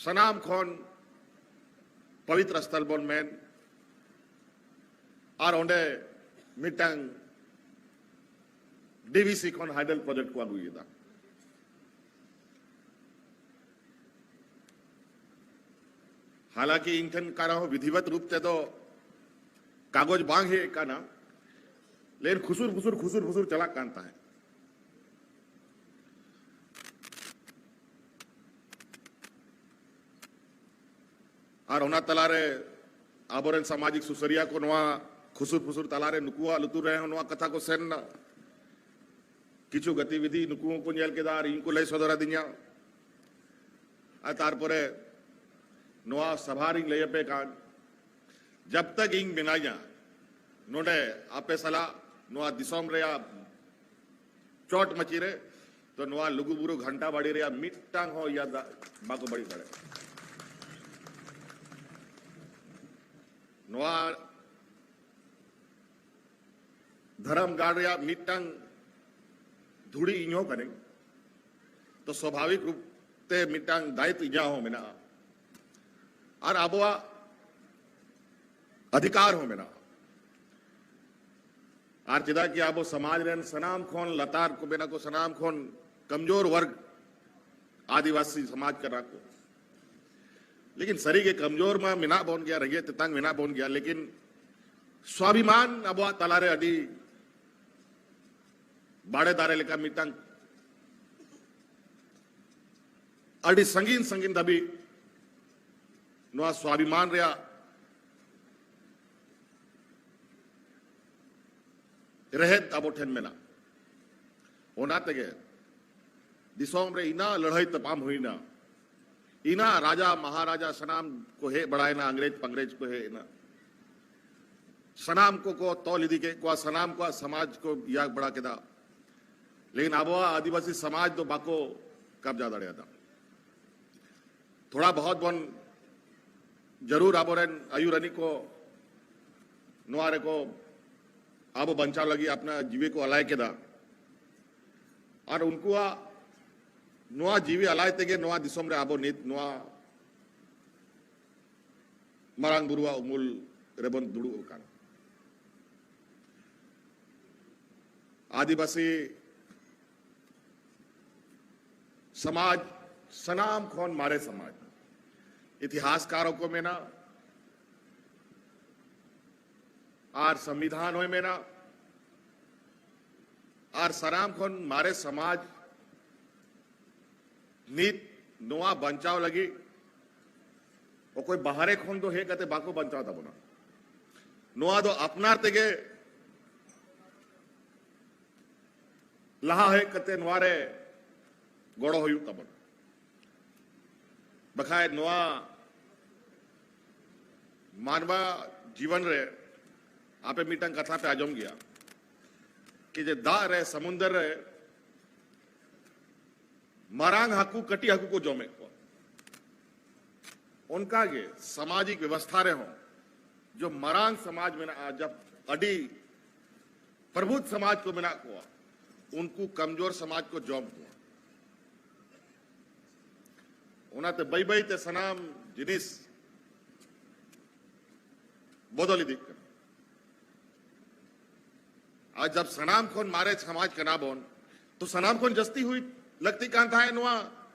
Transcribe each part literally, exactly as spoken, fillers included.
ᱥᱟᱱᱟᱢ ᱠᱷᱚᱱ ᱯᱚᱵᱤᱛᱨᱚ ᱥᱛᱷᱚᱞ ᱵᱚᱱ ᱢᱮᱱ, ᱟᱨ ᱚᱸᱰᱮ ᱢᱤᱫᱴᱟᱝ ᱰᱤᱵᱷᱤᱥᱤ ᱠᱷᱚᱱ ᱦᱟᱭᱰᱮᱞ ᱯᱨᱚᱡᱮᱠᱴ ᱠᱚ ᱟᱹᱜᱩᱭᱮᱫᱟ᱾ ᱦᱟᱞᱟᱸᱠᱤ ᱤᱧ ᱴᱷᱮᱱ ᱠᱟᱨᱚᱱ ᱦᱚᱸ ᱵᱤᱫᱷᱤᱣᱟᱛ ᱨᱩᱯ ᱛᱮᱫᱚ ᱠᱟᱜᱚᱡᱽ ᱵᱟᱝ ᱦᱮᱡ ᱟᱠᱟᱱᱟ, ᱞᱮᱠᱤᱱ ᱠᱷᱩᱥᱩᱨ ᱯᱷᱩᱥᱩᱨ ᱠᱷᱩᱥᱩᱨ ᱯᱷᱩᱥᱩᱨ ᱪᱟᱞᱟᱜ ᱠᱟᱱ ᱛᱟᱦᱮᱸᱫ᱾ ᱟᱨ ᱚᱱᱟ ᱛᱟᱞᱟᱨᱮ ᱟᱵᱚᱨᱮᱱ ᱥᱟᱢᱟᱡᱤᱠ ᱥᱩᱥᱟᱹᱨᱤᱭᱟᱹ ᱠᱚ ᱱᱚᱣᱟ ᱠᱷᱩᱥᱩᱨ ᱯᱷᱩᱥᱩᱨ ᱛᱟᱞᱟᱨᱮ ᱱᱩᱠᱩᱣᱟᱜ ᱞᱩᱛᱩᱨ ᱨᱮ ᱱᱚᱣᱟ ᱠᱟᱛᱷᱟ ᱠᱚ ᱥᱮᱱ ᱮᱱᱟ᱾ ᱠᱤᱪᱷᱩ ᱜᱚᱛᱤᱵᱤᱫᱷᱤ ᱱᱩᱠᱩ ᱦᱚᱸᱠᱚ ᱧᱮᱞ ᱠᱮᱫᱟ ᱟᱨ ᱤᱧ ᱠᱚ ᱞᱟᱹᱭ ᱥᱚᱫᱚᱨ ᱟᱹᱫᱤᱧᱟ᱾ ᱟᱨ ᱛᱟᱨᱯᱚᱨᱮ ᱱᱚᱣᱟ ᱥᱟᱵᱷᱟ ᱨᱤᱧ ᱞᱟᱹᱭ ᱟᱯᱮ ᱠᱟᱱ, ᱡᱟᱵ ᱛᱟᱠ ᱤᱧ ᱢᱮᱱᱟᱧᱟ ᱱᱚᱰᱮ ᱟᱯᱮ ᱥᱟᱞᱟᱜ ᱱᱚᱣᱟ ᱫᱤᱥᱚᱢ ᱨᱮᱭᱟᱜ ᱪᱚᱴ ᱢᱟᱹᱪᱤ ᱨᱮ, ᱛᱚ ᱱᱚᱣᱟ ᱞᱩᱜᱩᱵᱩᱨᱩ ᱜᱷᱟᱱᱴᱟ ᱵᱟᱲᱤ ᱨᱮᱭᱟᱜ ᱢᱤᱫᱴᱟᱝ ᱦᱚᱸ ᱤᱭᱟᱹ ᱫᱟ-, ᱵᱟᱠᱚ ᱵᱟᱹᱲᱤᱡ ᱫᱟᱲᱮᱭᱟᱜᱼᱟ᱾ ᱱᱚᱣᱟ ᱫᱷᱚᱨᱚᱢ ᱜᱟᱲ ᱨᱮᱭᱟᱜ ᱢᱤᱫᱴᱟᱝ ᱫᱷᱩᱲᱤ ᱤᱧ ᱦᱚᱸ ᱠᱟᱹᱱᱟᱹᱧ, ᱛᱚ ᱥᱣᱟᱵᱷᱟᱵᱤᱠ ᱨᱩᱯ ᱛᱮ ᱢᱤᱫᱴᱟᱝ ᱫᱟᱭᱤᱛᱛᱚ ᱤᱧᱟᱹᱜ ᱦᱚᱸ ᱢᱮᱱᱟᱜᱼᱟ ᱟᱨ ᱟᱵᱚᱣᱟᱜ ᱚᱫᱷᱤᱠᱟᱨ ᱦᱚᱸ ᱢᱮᱱᱟᱜᱼᱟ᱾ ᱟᱨ ᱪᱮᱫᱟᱜ ᱠᱤ ᱟᱵᱚ ᱥᱚᱢᱟᱡᱽ ᱨᱮᱱ ᱥᱟᱱᱟᱢ ᱠᱷᱚᱱ ᱞᱟᱛᱟᱨ ᱠᱚ ᱢᱮᱱᱟ ᱠᱚ, ᱥᱟᱱᱟᱢ ᱠᱷᱚᱱ ᱠᱚᱢᱡᱳᱨ ᱣᱟᱨᱜᱽ ᱟᱹᱫᱤᱵᱟᱹᱥᱤ ᱥᱚᱢᱟᱡᱽ ᱠᱟᱱᱟ ᱠᱚ, ᱞᱮᱠᱤᱱ ᱥᱟᱹᱨᱤᱜᱮ ᱠᱚᱢᱡᱳᱨ ᱢᱟ ᱢᱮᱱᱟᱜ ᱵᱚᱱ ᱜᱮᱭᱟ, ᱨᱮᱸᱜᱮᱡ ᱛᱮᱛᱟᱝ ᱢᱮᱱᱟᱜ ᱵᱚᱱ ᱜᱮᱭᱟ, ᱞᱮᱠᱤᱱ ᱥᱣᱟᱵᱷᱤᱢᱟᱱ ᱟᱵᱚᱣᱟᱜ ᱛᱟᱞᱟᱨᱮ ᱟᱹᱰᱤ ᱵᱟᱲᱮ ᱫᱟᱨᱮ ᱞᱮᱠᱟ ᱢᱤᱫᱴᱟᱝ ᱟᱹᱰᱤ ᱥᱟᱺᱜᱤᱧ ᱥᱟᱺᱜᱤᱧ ᱫᱷᱟᱹᱵᱤᱡ ᱱᱚᱣᱟ ᱥᱣᱟᱵᱷᱤᱢᱟᱱ ᱨᱮᱭᱟᱜ ᱨᱮᱦᱮᱫ ᱟᱵᱚ ᱴᱷᱮᱱ ᱢᱮᱱᱟᱜᱼᱟ᱾ ᱚᱱᱟ ᱛᱮᱜᱮ ᱫᱤᱥᱚᱢ ᱨᱮ ᱤᱱᱟᱹ ᱞᱟᱹᱲᱦᱟᱹᱭ ᱛᱟᱯᱟᱢ ᱦᱩᱭᱱᱟ, ᱤᱱᱟᱹ ᱨᱟᱡᱟ ᱢᱟᱦᱟᱨᱟᱡᱟ ᱥᱟᱱᱟᱢ ᱠᱚ ᱦᱮᱡ ᱵᱟᱲᱟᱭᱮᱱᱟ, ᱤᱝᱨᱮᱡᱽ ᱯᱟᱝᱨᱮᱡᱽ ᱠᱚ ᱦᱮᱡ ᱮᱱᱟ, ᱥᱟᱱᱟᱢ ᱠᱚᱠᱚ ᱛᱚᱞ ᱤᱫᱤ ᱠᱮᱫ ᱠᱚᱣᱟ, ᱥᱟᱱᱟᱢ ᱠᱚᱣᱟᱜ ᱥᱚᱢᱟᱡᱽ ᱠᱚ ᱤᱭᱟᱹ ᱵᱟᱲᱟ ᱠᱮᱫᱟ᱾ ᱞᱮᱠᱤᱱ ᱟᱵᱚᱣᱟᱜ ᱟᱹᱫᱤᱵᱟᱹᱥᱤ ᱥᱚᱢᱟᱡᱽ ᱫᱚ ᱵᱟᱠᱚ ᱠᱟᱵᱽᱡᱟ ᱫᱟᱲᱮᱭᱟᱫᱟ᱾ ᱛᱷᱚᱲᱟ ᱵᱚᱦᱚᱛ ᱵᱚᱱ ᱡᱟᱹᱨᱩᱲ ᱟᱵᱚᱨᱮᱱ ᱟᱹᱭᱩᱨᱟᱹᱱᱤᱡ ᱠᱚ ᱱᱚᱣᱟ ᱨᱮᱠᱚ ᱟᱵᱚ ᱵᱟᱧᱪᱟᱣ ᱞᱟᱹᱜᱤᱫ ᱟᱯᱱᱟᱨ ᱡᱤᱣᱤ ᱠᱚ ᱟᱞᱟᱭ ᱠᱮᱫᱟ᱾ ᱟᱨ ᱩᱱᱠᱩᱣᱟᱜ ᱱᱚᱣᱟ ᱡᱤᱣᱤ ᱟᱞᱟᱭ ᱛᱮᱜᱮ ᱱᱚᱣᱟ ᱫᱤᱥᱚᱢ ᱨᱮ ᱟᱵᱚ ᱱᱤᱛ ᱱᱚᱣᱟ ᱢᱟᱨᱟᱝ ᱵᱩᱨᱩᱣᱟᱜ ᱩᱢᱩᱞ ᱨᱮᱵᱚᱱ ᱫᱩᱲᱩᱵ ᱟᱠᱟᱱ᱾ ᱟᱹᱫᱤᱵᱟᱹᱥᱤ ᱥᱚᱢᱟᱡᱽ ᱥᱟᱱᱟᱢ ᱠᱷᱚᱱ ᱢᱟᱨᱮ ᱥᱚᱢᱟᱡᱽ, ᱤᱛᱤᱦᱟᱥᱠᱟᱨ ᱦᱚᱸᱠᱚ ᱢᱮᱱᱟ ᱟᱨ ᱥᱚᱝᱵᱤᱫᱷᱟᱱ ᱦᱚᱸᱭ ᱢᱮᱱᱟ᱾ ᱟᱨ ᱥᱟᱱᱟᱢ ᱠᱷᱚᱱ ᱢᱟᱨᱮ ᱥᱚᱢᱟᱡᱽ ᱱᱤᱛ ᱱᱚᱣᱟ ᱵᱟᱧᱪᱟᱣ ᱞᱟᱹᱜᱤᱫ ᱚᱠᱚᱭ ᱵᱟᱦᱨᱮ ᱠᱷᱚᱱ ᱫᱚ ᱦᱮᱡ ᱠᱟᱛᱮ ᱵᱟᱠᱚ ᱵᱟᱧᱪᱟᱣ ᱛᱟᱵᱚᱱᱟ᱾ ᱱᱚᱣᱟ ᱫᱚ ᱟᱯᱱᱟᱨ ᱛᱮᱜᱮ ᱞᱟᱦᱟ ᱦᱮᱡ ᱠᱟᱛᱮ ᱱᱚᱣᱟ ᱨᱮ ᱜᱚᱲᱚ ᱦᱩᱭᱩᱜ ᱛᱟᱵᱚᱱᱟ᱾ ᱵᱟᱠᱷᱟᱡ ᱱᱚᱣᱟ ᱢᱟᱱᱣᱟ ᱡᱤᱵᱚᱱ ᱨᱮ ᱟᱯᱮ ᱢᱤᱫᱴᱟᱝ ᱠᱟᱛᱷᱟ ᱯᱮ ᱟᱸᱡᱚᱢ ᱜᱮᱭᱟ ᱠᱤ ᱡᱮ ᱫᱟᱜ ᱨᱮ, ᱥᱚᱢᱩᱱᱫᱚᱨ ᱨᱮ ᱢᱟᱨᱟᱝ ᱦᱟᱹᱠᱩ ᱠᱟᱹᱴᱤᱡ ᱦᱟᱹᱠᱩ ᱠᱚ ᱡᱚᱢᱮᱫ ᱠᱚᱣᱟ᱾ ᱚᱱᱠᱟᱜᱮ ᱥᱟᱢᱟᱡᱤᱠ ᱵᱮᱵᱚᱥᱛᱷᱟ ᱨᱮᱦᱚᱸ ᱡᱚ ᱢᱟᱨᱟᱝ ᱥᱚᱢᱟᱡᱽ ᱢᱮᱱᱟᱜᱼᱟ, ᱡᱟᱵ ᱟᱹᱰᱤ ᱯᱨᱚᱵᱩᱫᱷ ᱥᱚᱢᱟᱡᱽ ᱠᱚ ᱢᱮᱱᱟᱜ ᱠᱚᱣᱟ, ᱩᱱᱠᱩ ᱠᱚᱢᱡᱳᱨ ᱥᱚᱢᱟᱡᱽ ᱠᱚ ᱡᱚᱢ ᱠᱚᱣᱟ᱾ ᱚᱱᱟᱛᱮ ᱵᱟᱹᱭ ᱵᱟᱹᱭ ᱛᱮ ᱥᱟᱱᱟᱢ ᱡᱤᱱᱤᱥ ᱵᱚᱫᱚᱞ ᱤᱫᱤᱜ ᱠᱟᱱᱟ᱾ ᱟᱨ ᱡᱟᱵ ᱥᱟᱱᱟᱢ ᱠᱷᱚᱱ ᱢᱟᱨᱮ ᱥᱚᱢᱟᱡᱽ ᱠᱟᱱᱟ ᱵᱚᱱ, ᱛᱚ ᱥᱟᱱᱟᱢ ᱠᱷᱚᱱ ᱡᱟᱹᱥᱛᱤ ᱦᱩᱭ ᱞᱟᱹᱠᱛᱤ ᱠᱟᱱ ᱛᱟᱦᱮᱸᱫ ᱱᱚᱣᱟ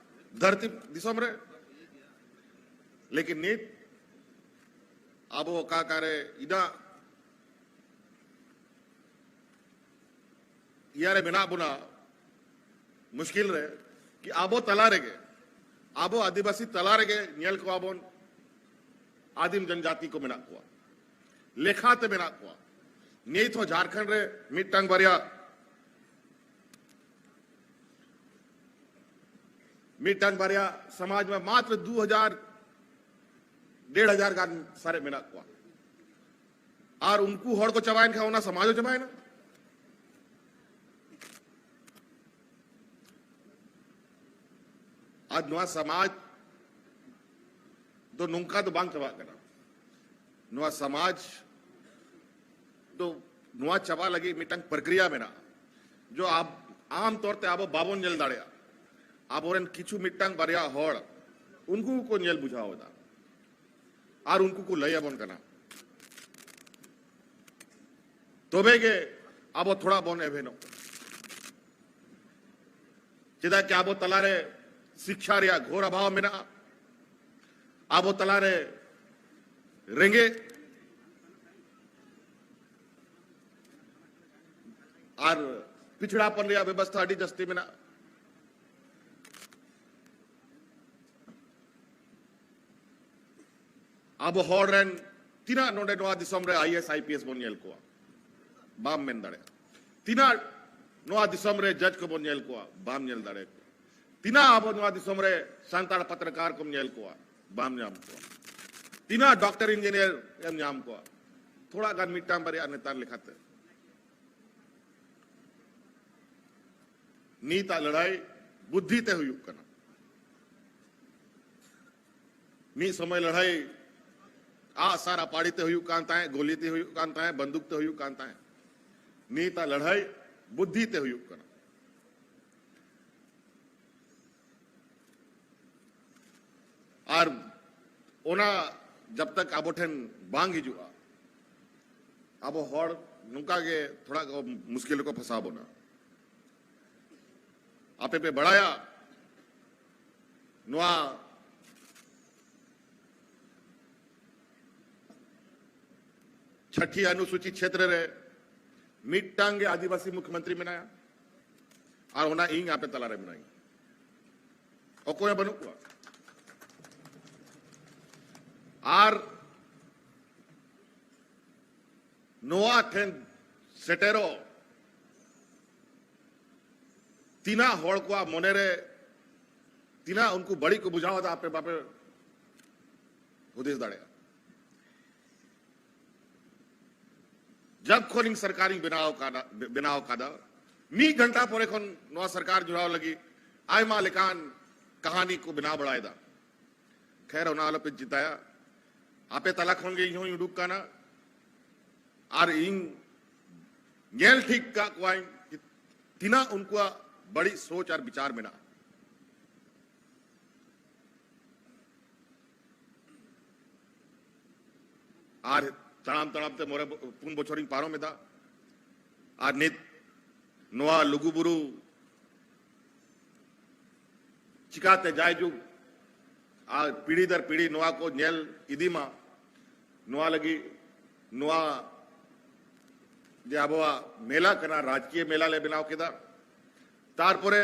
ᱫᱷᱟᱹᱨᱛᱤ ᱫᱤᱥᱚᱢ ᱨᱮ᱾ ᱞᱮᱠᱤᱱ ᱱᱤᱛ ᱟᱵᱚ ᱚᱠᱟ ᱚᱠᱟᱨᱮ ᱤᱱᱟᱹᱜ ᱤᱭᱟᱹ ᱨᱮ ᱢᱮᱱᱟᱜ ᱵᱚᱱᱟ, ᱢᱩᱥᱠᱤᱞ ᱨᱮ, ᱠᱤ ᱟᱵᱚ ᱛᱟᱞᱟ ᱨᱮᱜᱮ, ᱟᱵᱚ ᱟᱹᱫᱤᱵᱟᱹᱥᱤ ᱛᱟᱞᱟ ᱨᱮᱜᱮ ᱧᱮᱞ ᱠᱚᱣᱟ ᱵᱚᱱ ᱟᱹᱫᱤᱢ ᱡᱚᱱᱡᱟᱛᱤ ᱠᱚ ᱢᱮᱱᱟᱜ ᱠᱚᱣᱟ, ᱞᱮᱠᱷᱟ ᱛᱮ ᱢᱮᱱᱟᱜ ᱠᱚᱣᱟ᱾ ᱱᱤᱛ ᱦᱚᱸ ᱡᱷᱟᱲᱠᱷᱚᱸᱰ ᱨᱮ ᱢᱤᱫᱴᱟᱝ ᱵᱟᱨᱭᱟ, ᱢᱤᱫᱴᱟᱝ ᱵᱟᱨᱭᱟ ᱥᱚᱢᱟᱡᱽ ᱢᱟ ᱢᱟᱛᱨᱚ ᱫᱩ ᱦᱟᱡᱟᱨ, ᱰᱮᱲ ᱦᱟᱡᱟᱨ ᱜᱟᱱ ᱥᱟᱨᱮᱡ ᱢᱮᱱᱟᱜ ᱠᱚᱣᱟ᱾ ᱟᱨ ᱩᱱᱠᱩ ᱦᱚᱲ ᱠᱚ ᱪᱟᱵᱟᱭᱮᱱ ᱠᱷᱟᱱ ᱚᱱᱟ ᱥᱚᱢᱟᱡᱽ ᱦᱚᱸ ᱪᱟᱵᱟᱭᱮᱱᱟ᱾ ᱟᱨ ᱱᱚᱣᱟ ᱥᱚᱢᱟᱡᱽ ᱫᱚ ᱱᱚᱝᱠᱟ ᱫᱚ ᱵᱟᱝ ᱪᱟᱵᱟᱜ ᱠᱟᱱᱟ᱾ ᱱᱚᱣᱟ ᱥᱚᱢᱟᱡᱽ ᱫᱚ, ᱱᱚᱣᱟ ᱪᱟᱵᱟ ᱞᱟᱹᱜᱤᱫ ᱢᱤᱫᱴᱟᱝ ᱯᱨᱚᱠᱨᱤᱭᱟ ᱢᱮᱱᱟᱜᱼᱟ, ᱡᱚ ᱟᱵ-, ᱟᱢ ᱛᱚᱨ ᱛᱮ ᱟᱵᱚ ᱵᱟᱵᱚᱱ ᱧᱮᱞ ᱫᱟᱲᱮᱭᱟᱜᱼᱟ᱾ ᱟᱵᱚᱨᱮᱱ ᱠᱤᱪᱷᱩ ᱢᱤᱫᱴᱟᱝ ᱵᱟᱨᱭᱟ ᱦᱚᱲ ᱩᱱᱠᱩ ᱠᱚ ᱧᱮᱞ ᱵᱩᱡᱷᱟᱹᱣ ᱮᱫᱟ᱾ ᱟᱨ ᱩᱱᱠᱩ ᱠᱚ ᱞᱟᱹᱭ ᱟᱵᱚᱱ ᱠᱟᱱᱟ, ᱛᱚᱵᱮ ᱜᱮ ᱟᱵᱚ ᱛᱷᱚᱲᱟ ᱵᱚᱱ ᱮᱵᱷᱮᱱᱚᱜ ᱠᱟᱱᱟ᱾ ᱪᱮᱫᱟᱜ ᱠᱤ ᱟᱵᱚ ᱛᱟᱞᱟᱨᱮ ᱥᱤᱠᱠᱷᱟ ᱨᱮᱭᱟᱜ ᱜᱷᱳᱨ ᱚᱵᱷᱟᱵ ᱢᱮᱱᱟᱜᱼᱟ, ᱟᱵᱚ ᱛᱟᱞᱟᱨᱮ ᱨᱮᱸᱜᱮᱡ ᱟᱨ ᱯᱤᱪᱷᱲᱟᱯᱚᱱ ᱨᱮᱭᱟᱜ ᱵᱮᱵᱚᱥᱛᱷᱟ ᱟᱹᱰᱤ ᱡᱟᱹᱥᱛᱤ ᱢᱮᱱᱟᱜᱼᱟ᱾ ᱟᱵᱚ ᱦᱚᱲ ᱨᱮᱱ ᱛᱤᱱᱟᱹᱜ ᱱᱚᱰᱮ ᱱᱚᱣᱟ ᱫᱤᱥᱚᱢ ᱨᱮ I A S, I P S ᱵᱚᱱ ᱧᱮᱞ ᱠᱚᱣᱟ? ᱵᱟᱢ ᱢᱮᱱ ᱫᱟᱲᱮᱭᱟᱜᱼᱟ᱾ ᱛᱤᱱᱟᱹᱜ ᱱᱚᱣᱟ ᱫᱤᱥᱚᱢ ᱨᱮ ᱡᱟᱡᱽ ᱠᱚᱵᱚᱱ ᱧᱮᱞ ᱠᱚᱣᱟ? ᱵᱟᱢ ᱧᱮᱞ ᱫᱟᱲᱮᱭᱟᱠᱚᱣᱟ᱾ ᱛᱤᱱᱟᱹᱜ ᱟᱵᱚ ᱱᱚᱣᱟ ᱫᱤᱥᱚᱢ ᱨᱮ ᱥᱟᱱᱛᱟᱲ ᱯᱚᱛᱨᱚᱠᱟᱨ ᱠᱚᱢ ᱧᱮᱞ ᱠᱚᱣᱟ? ᱵᱟᱢ ᱧᱟᱢ ᱠᱚᱣᱟ᱾ ᱛᱤᱱᱟᱹᱜ ᱰᱚᱠᱴᱚᱨ ᱤᱧᱡᱤᱱᱤᱭᱟᱨ ᱮᱢ ᱧᱟᱢ ᱠᱚᱣᱟ? ᱛᱷᱚᱲᱟ ᱜᱟᱱ, ᱢᱤᱫᱴᱟᱝ ᱵᱟᱨᱭᱟ ᱱᱮᱛᱟᱨ ᱞᱮᱠᱟᱛᱮ᱾ ᱱᱤᱛᱟᱜ ᱞᱟᱹᱲᱦᱟᱹᱭ ᱵᱩᱫᱽᱫᱷᱤ ᱛᱮ ᱦᱩᱭᱩᱜ ᱠᱟᱱᱟ᱾ ᱢᱤᱫ ᱥᱚᱢᱚᱭ ᱞᱟᱹᱲᱦᱟᱹᱭ ᱟᱜ ᱥᱟᱨ ᱟᱯᱟᱲᱤ ᱛᱮ ᱦᱩᱭᱩᱜ ᱠᱟᱱ ᱛᱟᱦᱮᱸᱫ, ᱜᱳᱞᱤ ᱛᱮ ᱦᱩᱭᱩᱜ ᱠᱟᱱ ᱛᱟᱦᱮᱸᱫ, ᱵᱟᱱᱫᱩᱠ ᱛᱮ ᱦᱩᱭᱩᱜ ᱠᱟᱱ ᱛᱟᱦᱮᱸᱫ᱾ ᱱᱤᱛᱟᱜ ᱞᱟᱹᱲᱦᱟᱹᱭ ᱵᱩᱫᱽᱫᱷᱤ ᱛᱮ ᱦᱩᱭᱩᱜ ᱠᱟᱱᱟ᱾ ᱟᱨ ᱚᱱᱟ ᱡᱟᱵ ᱛᱟᱠ ᱟᱵᱚ ᱴᱷᱮᱱ ᱵᱟᱝ ᱦᱤᱡᱩᱜᱼᱟ, ᱟᱵᱚ ᱦᱚᱲ ᱱᱚᱝᱠᱟ ᱜᱮ ᱛᱷᱚᱲᱟ ᱠᱚ ᱢᱩᱥᱠᱤᱞ ᱨᱮᱠᱚ ᱯᱷᱟᱸᱥᱟᱣ ᱵᱚᱱᱟ᱾ ᱟᱯᱮ ᱯᱮ ᱵᱟᱲᱟᱭᱟ, ᱱᱚᱣᱟ ᱪᱷᱟᱴᱤ ᱚᱱᱩᱥᱩᱪᱤ ᱪᱷᱮᱛᱨᱚ ᱨᱮ ᱢᱤᱫᱴᱟᱝ ᱜᱮ ᱟᱹᱫᱤᱵᱟᱹᱥᱤ ᱢᱩᱠᱷᱭᱚᱢᱚᱱᱛᱨᱤ ᱢᱮᱱᱟᱭᱟ, ᱟᱨ ᱚᱱᱟ ᱤᱧ ᱟᱯᱮ ᱛᱟᱞᱟᱨᱮ ᱢᱮᱱᱟᱧᱟ᱾ ᱚᱠᱚᱭ ᱦᱚᱸ ᱵᱟᱹᱱᱩᱜ ᱠᱚᱣᱟ᱾ ᱟᱨ ᱱᱚᱣᱟ ᱴᱷᱮᱱ ᱥᱮᱴᱮᱨᱚᱜ ᱛᱤᱱᱟᱹᱜ ᱦᱚᱲ ᱠᱚᱣᱟᱜ ᱢᱚᱱᱮᱨᱮ ᱛᱤᱱᱟᱹᱜ ᱩᱱᱠᱩ ᱵᱟᱹᱲᱤᱡ ᱠᱚ ᱵᱩᱡᱷᱟᱹᱣ ᱮᱫᱟ, ᱟᱯᱮ ᱵᱟᱯᱮ ᱦᱩᱫᱤᱥ ᱫᱟᱲᱮᱭᱟᱜᱼᱟ᱾ ᱡᱟᱵ ᱠᱷᱚᱱ ᱤᱧ ᱥᱚᱨᱠᱟᱨᱤᱧ ᱵᱮᱱᱟᱣ ᱠᱟᱫᱟ, ᱵᱮᱱᱟᱣ ᱠᱟᱫᱟ, ᱢᱤᱫ ᱜᱷᱚᱱᱴᱟ ᱯᱚᱨᱮ ᱠᱷᱚᱱ ᱱᱚᱣᱟ ᱥᱚᱨᱠᱟᱨ ᱡᱩᱲᱟᱣ ᱞᱟᱹᱜᱤᱫ ᱟᱭᱢᱟ ᱞᱮᱠᱟᱱ ᱠᱟᱹᱦᱱᱤ ᱠᱚ ᱵᱮᱱᱟᱣ ᱵᱟᱲᱟᱭᱮᱫᱟ᱾ ᱠᱷᱮᱨ, ᱚᱱᱟ ᱟᱞᱚᱯᱮ ᱪᱤᱱᱛᱟᱹᱭᱟ, ᱟᱯᱮ ᱛᱟᱞᱟ ᱠᱷᱚᱱ ᱜᱮ ᱤᱧ ᱦᱚᱸᱧ ᱩᱰᱩᱠ ᱠᱟᱱᱟ᱾ ᱟᱨ ᱤᱧ ᱧᱮᱞ ᱴᱷᱤᱠ ᱠᱟᱜ ᱠᱚᱣᱟᱧ ᱛᱤᱱᱟᱹᱜ ᱩᱱᱠᱩᱣᱟᱜ ᱵᱟᱹᱲᱤᱡ ᱥᱳᱪ ᱟᱨ ᱵᱤᱪᱟᱨ ᱢᱮᱱᱟᱜᱼᱟ᱾ ᱟᱨ ᱛᱟᱲᱟᱢ ᱛᱟᱲᱟᱢ ᱛᱮ ᱢᱚᱬᱮ ᱵᱚ- ᱯᱩᱱ ᱵᱚᱪᱷᱚᱨᱤᱧ ᱯᱟᱨᱚᱢ ᱮᱫᱟ᱾ ᱟᱨ ᱱᱤᱛ ᱱᱚᱣᱟ ᱞᱩᱜᱩᱵᱩᱨᱩ ᱪᱤᱠᱟᱛᱮ ᱡᱟᱭᱡᱩᱜᱽ ᱟᱨ ᱯᱤᱲᱦᱤ ᱫᱟᱨ ᱯᱤᱲᱦᱤ ᱱᱚᱣᱟ ᱠᱚ ᱧᱮᱞ ᱤᱫᱤ ᱢᱟ, ᱱᱚᱣᱟ ᱞᱟᱹᱜᱤᱫ ᱱᱚᱣᱟ ᱡᱮ ᱟᱵᱚᱣᱟᱜ ᱢᱮᱞᱟ ᱠᱟᱱᱟ, ᱨᱟᱡᱽᱠᱤᱭᱟᱹ ᱢᱮᱞᱟ ᱞᱮ ᱵᱮᱱᱟᱣ ᱠᱮᱫᱟ᱾ ᱛᱟᱨᱯᱚᱨᱮ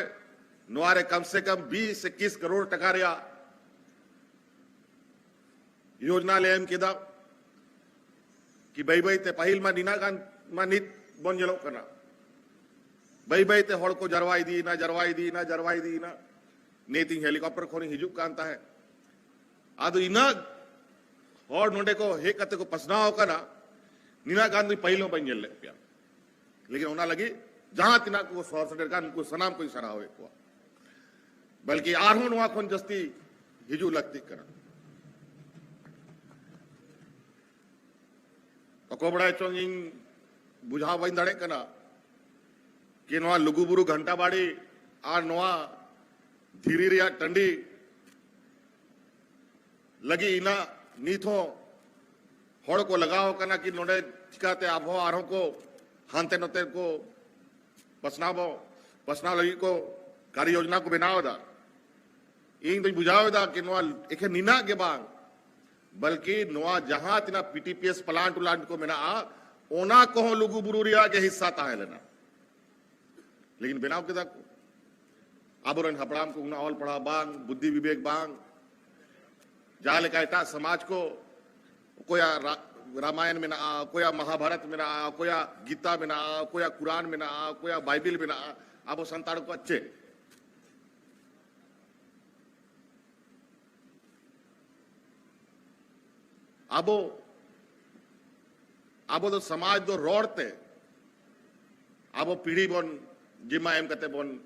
ᱱᱚᱣᱟ ᱨᱮ ᱠᱚᱢ ᱥᱮ ᱠᱚᱢ ᱵᱤᱥ ᱤᱠᱤᱥ ᱠᱟᱨᱳᱲ ᱴᱟᱠᱟ ᱨᱮᱭᱟᱜ ᱭᱳᱡᱽᱱᱟ ᱞᱮ ᱮᱢ ᱠᱮᱫᱟ ᱠᱤ ᱵᱟᱹᱭ ᱵᱟᱹᱭ ᱛᱮ, ᱯᱟᱹᱦᱤᱞ ᱢᱟ ᱱᱤᱱᱟᱹᱜ ᱜᱟᱱ ᱢᱟ ᱱᱤᱛ ᱵᱚᱱ ᱧᱮᱞᱚᱜ ᱠᱟᱱᱟ, ᱵᱟᱹᱭ ᱵᱟᱹᱭ ᱛᱮ ᱦᱚᱲ ᱠᱚ ᱡᱟᱨᱣᱟ ᱤᱫᱤᱭᱮᱱᱟ, ᱡᱟᱨᱣᱟ ᱤᱫᱤᱭᱮᱱᱟ, ᱡᱟᱨᱣᱟ ᱤᱫᱤᱭᱮᱱᱟ᱾ ᱱᱤᱛ ᱤᱧ ᱦᱮᱞᱤᱠᱚᱯᱴᱟᱨ ᱠᱷᱚᱱᱤᱧ ᱦᱤᱡᱩᱜ ᱠᱟᱱ ᱛᱟᱦᱮᱸᱫ, ᱟᱫᱚ ᱤᱱᱟᱹᱜ ᱦᱚᱲ ᱱᱚᱰᱮ ᱠᱚ ᱦᱮᱡ ᱠᱟᱛᱮ ᱠᱚ ᱯᱟᱥᱱᱟᱣ ᱟᱠᱟᱱᱟ, ᱱᱤᱱᱟᱹᱜ ᱜᱟᱱ ᱫᱚ ᱯᱟᱹᱦᱤᱞ ᱦᱚᱸ ᱵᱟᱹᱧ ᱧᱮᱞ ᱞᱮᱫ ᱯᱮᱭᱟ᱾ ᱞᱮᱠᱤᱱ ᱚᱱᱟ ᱞᱟᱹᱜᱤᱫ ᱡᱟᱦᱟᱸ ᱛᱤᱱᱟᱹᱜ ᱠᱚ ᱥᱚᱦᱚᱨ ᱥᱮᱴᱮᱨ ᱠᱟᱱ, ᱩᱱᱠᱩ ᱥᱟᱱᱟᱢ ᱠᱚᱧ ᱥᱟᱨᱦᱟᱣᱮᱫ ᱠᱚᱣᱟ, ᱵᱚᱞᱠᱤ ᱟᱨᱦᱚᱸ ᱱᱚᱣᱟ ᱠᱷᱚᱱ ᱡᱟᱹᱥᱛᱤ ᱦᱤᱡᱩᱜ ᱞᱟᱹᱠᱛᱤᱜ ᱠᱟᱱᱟ᱾ ᱚᱠᱚᱭ ᱵᱟᱲᱟᱭ ᱪᱚᱝ, ᱤᱧ ᱵᱩᱡᱷᱟᱹᱣ ᱵᱟᱹᱧ ᱫᱟᱲᱮᱭᱟᱜ ᱠᱟᱱᱟ ᱠᱤ ᱱᱚᱣᱟ ᱞᱩᱜᱩᱵᱩᱨᱩ ᱜᱷᱟᱱᱴᱟ ᱵᱟᱲᱤ ᱟᱨ ᱱᱚᱣᱟ ᱫᱷᱤᱨᱤ ᱨᱮᱭᱟᱜ ᱴᱟᱺᱰᱤ ᱞᱟᱹᱜᱤᱫ ᱤᱱᱟᱹᱜ ᱱᱤᱛ ᱦᱚᱸ ᱦᱚᱲ ᱠᱚ ᱞᱟᱜᱟᱣ ᱟᱠᱟᱱᱟ ᱠᱤ ᱱᱚᱰᱮ ᱪᱤᱠᱟᱛᱮ ᱟᱵᱚ ᱟᱨᱦᱚᱸ ᱠᱚ ᱦᱟᱱᱛᱮ ᱱᱚᱛᱮ ᱠᱚ ᱯᱟᱥᱱᱟᱣ ᱵᱚ-, ᱯᱟᱥᱱᱟᱣ ᱞᱟᱹᱜᱤᱫ ᱠᱚ ᱠᱟᱨᱭᱚ ᱡᱳᱡᱽᱱᱟ ᱠᱚ ᱵᱮᱱᱟᱣ ᱮᱫᱟ᱾ ᱤᱧ ᱫᱚᱧ ᱵᱩᱡᱷᱟᱹᱣ ᱮᱫᱟ ᱠᱤ ᱱᱚᱣᱟ ᱮᱠᱷᱮᱱ ᱱᱤᱱᱟᱹᱜ ᱜᱮ ᱵᱟᱝ, ᱵᱚᱞᱠᱤ ᱱᱚᱣᱟ ᱡᱟᱦᱟᱸ ᱛᱤᱱᱟᱹᱜ P T P S plant ᱩᱞᱟᱱᱴ ᱠᱚ ᱢᱮᱱᱟᱜᱼᱟ, ᱚᱱᱟ ᱠᱚᱦᱚᱸ ᱞᱩᱜᱩ ᱵᱩᱨᱩ ᱨᱮᱭᱟᱜ ᱜᱮ ᱦᱤᱥᱥᱟ ᱛᱟᱦᱮᱸ ᱞᱮᱱᱟ᱾ ᱞᱮᱠᱤᱱ ᱵᱮᱱᱟᱣ ᱠᱮᱫᱟ ᱠᱚ᱾ ᱟᱵᱚᱨᱮᱱ ᱦᱟᱯᱲᱟᱢ ᱠᱚ ᱩᱱᱟᱹᱜ ᱚᱞ ᱯᱟᱲᱦᱟᱣ ᱵᱟᱝ, ᱵᱩᱫᱽᱫᱷᱤ ᱵᱤᱵᱮᱠ ᱵᱟᱝ, ᱡᱟᱦᱟᱸ ᱞᱮᱠᱟ ᱮᱴᱟᱜ ᱥᱚᱢᱟᱡᱽ ᱠᱚ, ᱚᱠᱚᱭᱟᱜ ᱨᱟ-, ᱨᱟᱢᱟᱭᱚᱱ ᱢᱮᱱᱟᱜᱼᱟ, ᱚᱠᱚᱭᱟᱜ ᱢᱟᱦᱟᱵᱷᱟᱨᱚᱛ ᱢᱮᱱᱟᱜᱼᱟ, ᱚᱠᱚᱭᱟᱜ ᱜᱤᱛᱟ ᱢᱮᱱᱟᱜᱼᱟ, ᱚᱠᱚᱭᱟᱜ ᱠᱩᱨᱟᱱ ᱢᱮᱱᱟᱜᱼᱟ, ᱚᱠᱚᱭᱟᱜ ᱵᱟᱭᱵᱮᱞ ᱢᱮᱱᱟᱜᱼᱟ, ᱟᱵᱚ ᱥᱟᱱᱛᱟᱲ ᱠᱚᱣᱟᱜ ᱪᱮᱫ? ᱟᱵᱚ, ᱟᱵᱚ ᱫᱚ ᱥᱚᱢᱟᱡᱽ ᱫᱚ ᱨᱚᱲ ᱛᱮ ᱟᱵᱚ ᱯᱤᱲᱦᱤ ᱵᱚᱱ ᱡᱤᱢᱟ ᱮᱢ ᱠᱟᱛᱮ ᱵᱚᱱ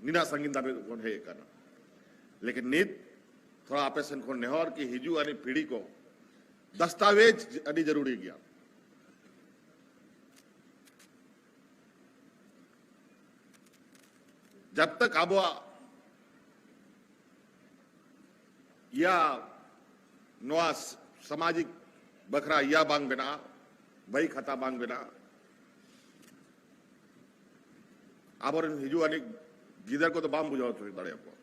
ᱱᱤᱱᱟᱹᱜ ᱥᱟᱺᱜᱤᱧ ᱫᱷᱟᱹᱵᱤᱡ ᱵᱚᱱ ᱦᱮᱡ ᱟᱠᱟᱱᱟ᱾ ᱞᱮᱠᱤᱱ ᱱᱤᱛ ᱛᱷᱚᱲᱟ ᱟᱯᱮ ᱥᱮᱱ ᱠᱷᱚᱱ ᱱᱮᱦᱚᱨ ᱠᱤ ᱦᱤᱡᱩᱜ ᱟᱹᱱᱤᱡ ᱯᱤᱲᱦᱤ ᱠᱚ ᱫᱟᱥᱛᱟᱣᱮᱡᱽ ᱟᱹᱰᱤ ᱡᱟᱹᱨᱩᱲᱤ ᱜᱮᱭᱟ᱾ ᱡᱟᱵ ᱛᱟᱠ ᱟᱵᱚᱣᱟᱜ ᱤᱭᱟ ᱱᱚᱣᱟ ᱥ-, ᱥᱟᱢᱟᱡᱤᱠ ᱵᱟᱠᱷᱨᱟ ᱤᱭᱟᱹ ᱵᱟᱝ ᱵᱮᱱᱟᱜᱼᱟ, ᱵᱟᱹᱭ ᱠᱷᱟᱛᱟ ᱵᱟᱝ ᱵᱮᱱᱟᱜᱼᱟ᱾ ᱟᱵᱚᱨᱮᱱ ᱦᱤᱡᱩᱜ ᱟᱹᱱᱤᱡ ᱜᱤᱫᱟᱹᱨ ᱠᱚᱫᱚ ᱵᱟᱢ ᱵᱩᱡᱷᱟᱹᱣ ᱦᱚᱪᱚ ᱫᱟᱲᱮᱭᱟᱠᱚᱣᱟ᱾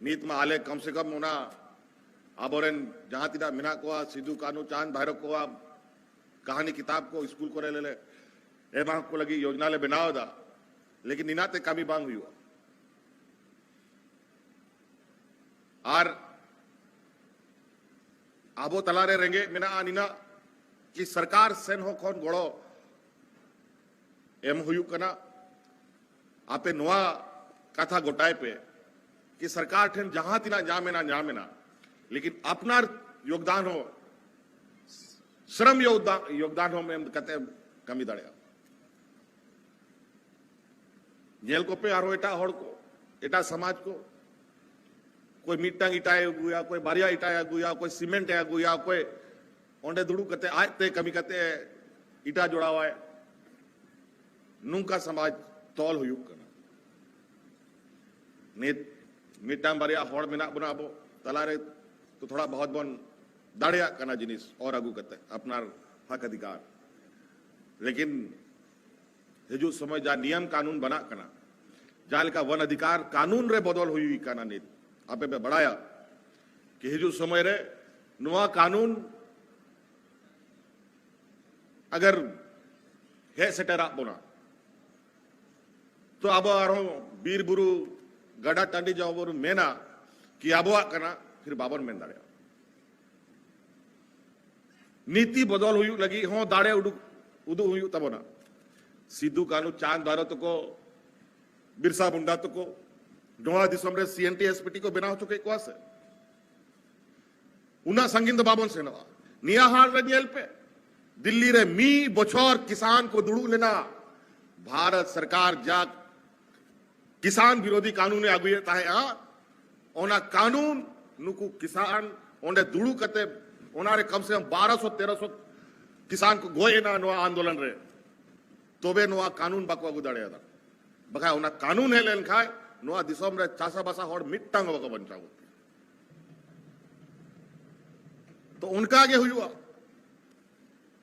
ᱱᱤᱛ ᱢᱟ ᱟᱞᱮ ᱠᱚᱢ ᱥᱮ ᱠᱚᱢ ᱚᱱᱟ ᱟᱵᱚᱨᱮᱱ ᱡᱟᱦᱟᱸ ᱛᱤᱱᱟᱹᱜ ᱢᱮᱱᱟᱜ ᱠᱚᱣᱟ, ᱥᱤᱫᱩ ᱠᱟᱹᱱᱦᱩ ᱪᱟᱸᱫᱽ ᱵᱷᱟᱭᱨᱚ ᱠᱚᱣᱟᱜ ᱠᱟᱹᱦᱱᱤ ᱠᱤᱛᱟᱵ ᱠᱚ ᱥᱠᱩᱞ ᱠᱚᱨᱮ ᱞᱮ ᱮᱢᱟ ᱠᱚ ᱞᱟᱹᱜᱤᱫ ᱭᱳᱡᱽᱱᱟ ᱞᱮ ᱵᱮᱱᱟᱣ ᱮᱫᱟ, ᱞᱮᱠᱤᱱ ᱱᱤᱱᱟᱜ ᱛᱮ ᱠᱟᱹᱢᱤ ᱵᱟᱝ ᱦᱩᱭᱩᱜᱼᱟ᱾ ᱟᱨ ᱟᱵᱚ ᱛᱟᱞᱟᱨᱮ ᱨᱮᱸᱜᱮᱡ ᱢᱮᱱᱟᱜᱼᱟ ᱱᱤᱱᱟᱜ ᱠᱤ ᱥᱚᱨᱠᱟᱨ ᱥᱮᱱ ᱦᱚᱸ ᱠᱷᱚᱱ ᱜᱚᱲᱚ ᱮᱢ ᱦᱩᱭᱩᱜ ᱠᱟᱱᱟ᱾ ᱟᱯᱮ ᱱᱚᱣᱟ ᱠᱟᱛᱷᱟ ᱜᱚᱴᱟᱭ ᱯᱮ ᱠᱤ ᱥᱚᱨᱠᱟᱨ ᱴᱷᱮᱱ ᱡᱟᱦᱟᱸ ᱛᱤᱱᱟᱜ ᱧᱟᱢ ᱮᱱᱟ, ᱧᱟᱢ ᱮᱱᱟ, ᱞᱮᱠᱤᱱ ᱟᱯᱱᱟᱨ ᱭᱳᱜᱽᱫᱟᱱ ᱦᱚᱸ, ᱥᱨᱚᱢ ᱭᱳᱜᱽᱫᱟᱱ, ᱭᱳᱜᱽᱫᱟᱱ ᱦᱚᱸ ᱮᱢ ᱠᱟᱛᱮ ᱠᱟᱹᱢᱤ ᱫᱟᱲᱮᱭᱟᱜᱼᱟ᱾ ᱧᱮᱞ ᱠᱚᱯᱮ ᱟᱨᱦᱚᱸ ᱮᱴᱟᱜ ᱦᱚᱲ ᱠᱚ, ᱮᱴᱟᱜ ᱥᱚᱢᱟᱡᱽ ᱠᱚ, ᱚᱠᱚᱭ ᱢᱤᱫᱴᱟᱝ ᱤᱴᱟᱭ ᱟᱹᱜᱩᱭᱟ, ᱚᱠᱚᱭ ᱵᱟᱨᱭᱟ ᱤᱴᱟᱭ ᱟᱹᱜᱩᱭᱟ, ᱚᱠᱚᱭ ᱥᱤᱢᱮᱱᱴ ᱮ ᱟᱹᱜᱩᱭᱟ, ᱚᱠᱚᱭ ᱚᱸᱰᱮ ᱫᱩᱲᱩᱵ ᱠᱟᱛᱮ ᱟᱡᱛᱮ ᱠᱟᱹᱢᱤ ᱠᱟᱛᱮ ᱤᱴᱟ ᱡᱚᱲᱟᱣᱟᱭ᱾ ᱱᱚᱝᱠᱟ ᱥᱚᱢᱟᱡᱽ ᱛᱚᱞ ᱦᱩᱭᱩᱜ ᱠᱟᱱᱟ᱾ ᱱᱤᱛ ᱢᱤᱫᱴᱟᱝ ᱵᱟᱨᱭᱟ ᱦᱚᱲ ᱢᱮᱱᱟᱜ ᱵᱚᱱᱟ ᱟᱵᱚ ᱛᱟᱞᱟᱨᱮ, ᱛᱚ ᱛᱷᱚᱲᱟ ᱵᱚᱦᱚᱛ ᱵᱚᱱ ᱫᱟᱲᱮᱭᱟᱜ ᱠᱟᱱᱟ ᱡᱤᱱᱤᱥ ᱚᱨ ᱟᱹᱜᱩ ᱠᱟᱛᱮ ᱟᱯᱱᱟᱨ ᱦᱚᱠ ᱚᱫᱷᱤᱠᱟᱨ, ᱞᱮᱠᱤᱱ ᱦᱤᱡᱩᱜ ᱥᱚᱢᱚᱭ ᱡᱟ ᱱᱤᱭᱚᱢ ᱠᱟᱹᱱᱩᱱ ᱵᱟᱱᱟᱜ ᱠᱟᱱᱟ, ᱡᱟᱦᱟᱸ ᱞᱮᱠᱟ ᱵᱚᱱ ᱚᱫᱷᱤᱠᱟᱨ ᱠᱟᱹᱱᱩᱱ ᱨᱮ ᱵᱚᱫᱚᱞ ᱦᱩᱭ ᱠᱟᱱᱟ ᱱᱤᱛ, ᱟᱯᱮ ᱯᱮ ᱵᱟᱲᱟᱭᱟ ᱠᱤ ᱦᱤᱡᱩᱜ ᱥᱚᱢᱚᱭ ᱨᱮ ᱱᱚᱣᱟ ᱠᱟᱹᱱᱩᱱ ᱟᱜᱟᱨ ᱦᱮᱡ ᱥᱮᱴᱮᱨᱟᱜ ᱵᱚᱱᱟ, ᱛᱚ ᱟᱵᱚ ᱟᱨᱦᱚᱸ ᱵᱤᱨ ᱵᱩᱨᱩ, ᱜᱟᱰᱟ ᱴᱟᱺᱰᱤ ᱡᱟᱦᱟᱸ ᱵᱚᱱ ᱢᱮᱱᱟ ᱠᱤ ᱟᱵᱚᱣᱟᱜ ᱠᱟᱱᱟ, ᱯᱷᱤᱨ ᱵᱟᱵᱚᱱ ᱢᱮᱱ ᱫᱟᱲᱮᱭᱟᱜᱼᱟ᱾ ᱱᱤᱛᱤ ᱵᱚᱫᱚᱞ ᱦᱩᱭᱩᱜ ᱞᱟᱹᱜᱤᱫ ᱦᱚᱸ ᱫᱟᱲᱮ ᱩᱰᱩᱠ, ᱩᱫᱩᱜ ᱦᱩᱭᱩᱜ ᱛᱟᱵᱚᱱᱟ᱾ ᱥᱤᱫᱩ, ᱠᱟᱹᱱᱦᱩ, ᱪᱟᱸᱫᱽ, ᱵᱷᱟᱭᱨᱚ ᱛᱟᱠᱚ, ᱵᱤᱨᱥᱟ ᱢᱩᱱᱰᱟ ᱛᱟᱠᱚ ᱱᱚᱣᱟ ᱫᱤᱥᱚᱢ ᱨᱮ ᱥᱤ N T S P T ᱠᱚ ᱵᱮᱱᱟᱣ ᱦᱚᱪᱚ ᱠᱮᱫ ᱠᱚᱣᱟ ᱥᱮ? ᱩᱱᱟᱹᱜ ᱥᱟᱺᱜᱤᱧ ᱫᱚ ᱵᱟᱵᱚᱱ ᱥᱮᱱᱚᱜᱼᱟ᱾ ᱱᱤᱭᱟᱹ ᱦᱟᱞ ᱨᱮ ᱧᱮᱞ ᱯᱮ, ᱫᱤᱞᱞᱤ ᱨᱮ ᱢᱤᱫ ᱵᱚᱪᱷᱚᱨ ᱠᱤᱥᱟᱱ ᱠᱚ ᱫᱩᱲᱩᱵ ᱞᱮᱱᱟ᱾ ᱵᱷᱟᱨᱚᱛ ᱥᱚᱨᱠᱟᱨ ᱡᱟ ᱠᱤᱥᱟᱱ ᱵᱤᱨᱳᱫᱷᱤ ᱠᱟᱹᱱᱩᱱᱮ ᱟᱹᱜᱩᱭᱮᱫ ᱛᱟᱦᱮᱸᱫᱼᱟ, ᱚᱱᱟ ᱠᱟᱹᱱᱩᱱ ᱱᱩᱠᱩ ᱠᱤᱥᱟᱱ ᱚᱸᱰᱮ ᱫᱩᱲᱩᱵ ᱠᱟᱛᱮ ᱚᱱᱟᱨᱮ ᱠᱚᱢ ᱥᱮ ᱠᱚᱢ ᱵᱟᱨᱚᱥᱚ ᱛᱮᱨᱚᱥᱚ ᱠᱤᱥᱟᱱ ᱠᱚ ᱜᱚᱡ ᱮᱱᱟ ᱱᱚᱣᱟ ᱟᱱᱫᱳᱞᱚᱱ ᱨᱮ᱾ ᱛᱚᱵᱮ ᱱᱚᱣᱟ ᱠᱟᱹᱱᱩᱱ ᱵᱟᱠᱚ ᱟᱹᱜᱩ ᱫᱟᱲᱮᱭᱟᱫᱟ᱾ ᱵᱟᱠᱷᱟᱡ ᱚᱱᱟ ᱠᱟᱹᱱᱩᱱ ᱦᱮᱡ ᱞᱮᱱᱠᱷᱟᱡ ᱱᱚᱣᱟ ᱫᱤᱥᱚᱢ ᱨᱮ ᱪᱟᱥᱟᱵᱟᱥᱟ ᱦᱚᱲ ᱢᱤᱫᱴᱟᱝ ᱦᱚᱸ ᱵᱟᱠᱚ ᱵᱟᱧᱪᱟᱣ ᱠᱚᱜ ᱠᱮᱭᱟ᱾ ᱛᱚ ᱚᱱᱠᱟ ᱜᱮ ᱦᱩᱭᱩᱜᱼᱟ᱾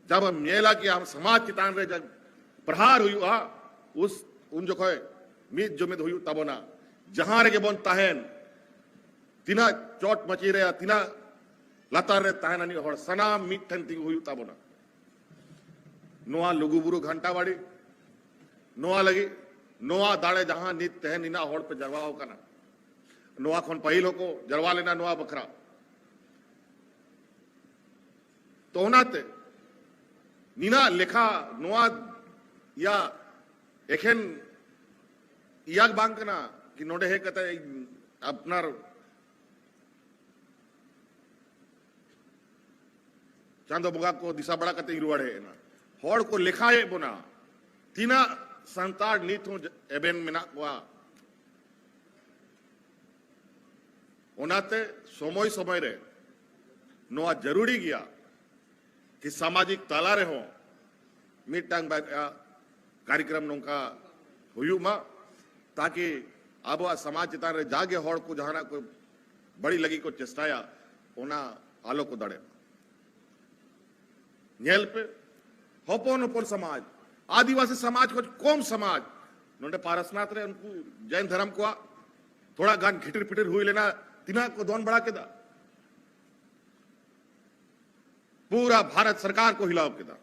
ᱡᱟᱵ ᱦᱟᱢ ᱧᱮᱞᱟ ᱠᱤ ᱦᱟᱢ ᱥᱚᱢᱟᱡᱽ ᱪᱮᱛᱟᱱ ᱨᱮ ᱡᱟᱵ ᱯᱨᱚᱦᱟᱨ ᱦᱩᱭᱩᱜᱼᱟ, ᱩᱥ ᱩᱱ ᱡᱚᱠᱷᱚᱡ ᱢᱤᱫ ᱡᱩᱢᱤᱫ ᱦᱩᱭᱩᱜ ᱛᱟᱵᱚᱱᱟ᱾ ᱡᱟᱦᱟᱸ ᱨᱮᱜᱮ ᱵᱚᱱ ᱛᱟᱦᱮᱱ, ᱛᱤᱱᱟᱹᱜ ᱪᱚᱴ ᱢᱟᱹᱪᱤ ᱨᱮ, ᱛᱤᱱᱟᱹᱜ ᱞᱟᱛᱟᱨ ᱨᱮ ᱛᱟᱦᱮᱱ ᱟᱹᱱᱤᱡ ᱦᱚᱲ, ᱥᱟᱱᱟᱢ ᱢᱤᱫ ᱴᱷᱮᱱ ᱛᱤᱸᱜᱩ ᱦᱩᱭᱩᱜ ᱛᱟᱵᱚᱱᱟ᱾ ᱱᱚᱣᱟ ᱞᱩᱜᱩᱵᱩᱨᱩ ᱜᱷᱟᱱᱴᱟ ᱵᱟᱲᱤ, ᱱᱚᱣᱟ ᱞᱟᱹᱜᱤᱫ, ᱱᱚᱣᱟ ᱫᱟᱲᱮ ᱡᱟᱦᱟᱸ ᱱᱤᱛ ᱛᱮᱦᱮᱧ ᱱᱤᱱᱟᱹᱜ ᱦᱚᱲ ᱯᱮ ᱡᱟᱨᱣᱟ ᱟᱠᱟᱱᱟ, ᱱᱚᱣᱟ ᱠᱷᱚᱱ ᱯᱟᱹᱦᱤᱞ ᱦᱚᱸᱠᱚ ᱡᱟᱨᱣᱟ ᱞᱮᱱᱟ ᱱᱚᱣᱟ ᱵᱟᱠᱷᱨᱟ᱾ ᱛᱚ ᱚᱱᱟᱛᱮ ᱱᱤᱱᱟᱹᱜ ᱞᱮᱠᱷᱟ ᱱᱚᱣᱟ ᱭᱟ ᱮᱠᱷᱮᱱ ᱤᱭᱟᱜ ᱵᱟᱝ ᱠᱟᱱᱟ ᱠᱤ ᱱᱚᱰᱮ ᱦᱮᱡ ᱠᱟᱛᱮ ᱤᱧ ᱟᱯᱱᱟᱨ ᱪᱟᱸᱫᱚ ᱵᱚᱸᱜᱟ ᱠᱚ ᱫᱤᱥᱟᱹ ᱵᱟᱲᱟ ᱠᱟᱛᱮ ᱤᱧ ᱨᱩᱣᱟᱹᱲ ᱦᱮᱡ ᱮᱱᱟ᱾ ᱦᱚᱲ ᱠᱚ ᱞᱮᱠᱷᱟᱭᱮᱫ ᱵᱚᱱᱟ, ᱛᱤᱱᱟᱹᱜ ᱥᱟᱱᱛᱟᱲ ᱱᱤᱛ ᱦᱚᱸ ᱮᱵᱷᱮᱱ ᱢᱮᱱᱟᱜ ᱠᱚᱣᱟ᱾ ᱚᱱᱟᱛᱮ ᱥᱚᱢᱚᱭ ᱥᱚᱢᱚᱭ ᱨᱮ ᱱᱚᱣᱟ ᱡᱟᱹᱨᱩᱲᱤ ᱜᱮᱭᱟ ᱠᱤ ᱥᱟᱢᱟᱡᱤᱠ ᱛᱟᱞᱟ ᱨᱮᱦᱚᱸ ᱢᱤᱫᱴᱟᱝ ᱵᱟᱨᱭᱟ ᱠᱟᱨᱭᱚᱠᱨᱚᱢ ᱱᱚᱝᱠᱟ ᱦᱩᱭᱩᱜ ᱢᱟ, ᱛᱟᱠᱤ ᱟᱵᱚᱣᱟᱜ ᱥᱚᱢᱟᱡᱽ ᱪᱮᱛᱟᱱ ᱨᱮ ᱡᱟᱜᱮ ᱦᱚᱲ ᱠᱚ ᱡᱟᱦᱟᱱᱟᱜ ᱠᱚ ᱵᱟᱹᱲᱤᱡ ᱞᱟᱹᱜᱤᱫ ᱠᱚ ᱪᱮᱥᱴᱟᱭᱟ, ᱚᱱᱟ ᱟᱞᱚ ᱠᱚ ᱫᱟᱲᱮᱜ ᱢᱟ᱾ ᱧᱮᱞ ᱯᱮ, ᱦᱚᱯᱚᱱ ᱦᱚᱯᱚᱱ ᱥᱚᱢᱟᱡᱽ, ᱟᱹᱫᱤᱵᱟᱹᱥᱤ ᱥᱚᱢᱟᱡᱽ ᱠᱷᱚᱱ ᱠᱚᱢ ᱥᱚᱢᱟᱡᱽ, ᱱᱚᱰᱮ ᱯᱟᱨᱟᱥᱱᱟᱛᱷ ᱨᱮ ᱩᱱᱠᱩ ᱡᱮᱱ ᱫᱷᱚᱨᱚᱢ ᱠᱚᱣᱟᱜ ᱛᱷᱚᱲᱟ ᱜᱟᱱ ᱜᱷᱤᱴᱤᱨ ᱯᱤᱴᱤᱨ ᱦᱩᱭ ᱞᱮᱱᱟ, ᱛᱤᱱᱟᱹᱜ ᱠᱚ ᱫᱚᱱ ᱵᱟᱲᱟ ᱠᱮᱫᱟ᱾ ᱯᱩᱨᱟ ᱵᱷᱟᱨᱚᱛ ᱥᱚᱨᱠᱟᱨ ᱠᱚ ᱦᱤᱞᱟᱣ ᱠᱮᱫᱟ᱾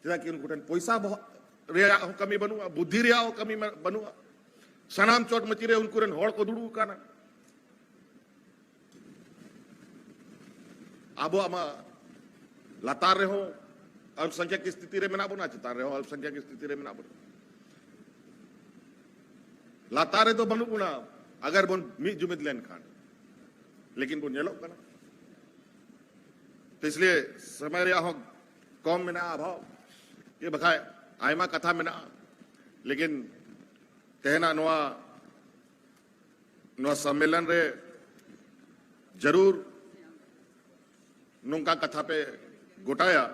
ᱪᱮᱫᱟᱜ ᱠᱤ ᱩᱱᱠᱩ ᱴᱷᱮᱱ ᱯᱚᱭᱥᱟ ᱵᱚᱦᱚᱜ ᱨᱮᱭᱟᱜ ᱦᱚᱸ ᱠᱟᱹᱢᱤ ᱵᱟᱹᱱᱩᱜᱼᱟ, ᱵᱩᱫᱽᱫᱷᱤ ᱨᱮᱭᱟᱜ ᱦᱚᱸ ᱠᱟᱹᱢᱤ ᱢᱟ-, ᱵᱟᱹᱱᱩᱜᱼᱟ᱾ ᱥᱟᱱᱟᱢ ᱪᱚᱴ ᱢᱟᱹᱪᱤ ᱨᱮ ᱩᱱᱠᱩ ᱨᱮᱱ ᱦᱚᱲ ᱠᱚ ᱫᱩᱲᱩᱵ ᱟᱠᱟᱱᱟ᱾ ᱟᱵᱚᱣᱟᱜ ᱢᱟ ᱞᱟᱛᱟᱨ ᱨᱮᱦᱚᱸ ᱚᱞᱯᱚᱥᱚᱝᱠᱷᱭᱟ ᱠᱤ ᱥᱛᱷᱤᱛᱤ ᱨᱮ ᱢᱮᱱᱟᱜ ᱵᱚᱱᱟ, ᱪᱮᱛᱟᱱ ᱨᱮᱦᱚᱸ ᱚᱞᱯᱚᱥᱚᱝᱠᱷᱭᱟ ᱠᱤ ᱥᱛᱷᱤᱛᱤ ᱨᱮ ᱢᱮᱱᱟᱜ ᱵᱚᱱᱟ᱾ ᱞᱟᱛᱟᱨ ᱨᱮᱫᱚ ᱵᱟᱹᱱᱩᱜ ᱵᱚᱱᱟ, ᱟᱜᱟᱨ ᱵᱚᱱ ᱢᱤᱫ ᱡᱩᱢᱤᱫ ᱞᱮᱱᱠᱷᱟᱱ, ᱞᱮᱠᱤᱱ ᱵᱚᱱ ᱧᱮᱞᱚᱜ ᱠᱟᱱᱟ᱾ ᱛᱚ ᱤᱥᱞᱤᱭᱮ ᱥᱚᱢᱚᱭ ᱨᱮᱭᱟᱜ ᱦᱚᱸ ᱠᱚᱢ ᱢᱮᱱᱟᱜᱼᱟ, ᱚᱵᱷᱟᱵ ᱜᱮ, ᱵᱟᱠᱷᱟᱡ ᱟᱭᱢᱟ ᱠᱟᱛᱷᱟ ᱢᱮᱱᱟᱜᱼᱟ, ᱞᱮᱠᱤᱱ ᱛᱮᱦᱮᱧᱟᱜ ᱱᱚᱣᱟ, ᱱᱚᱣᱟ ᱥᱚᱢᱢᱮᱞᱚᱱ ᱨᱮ ᱡᱟᱹᱨᱩᱲ ᱱᱚᱝᱠᱟ ᱠᱟᱛᱷᱟ ᱯᱮ ᱜᱚᱴᱟᱭᱟ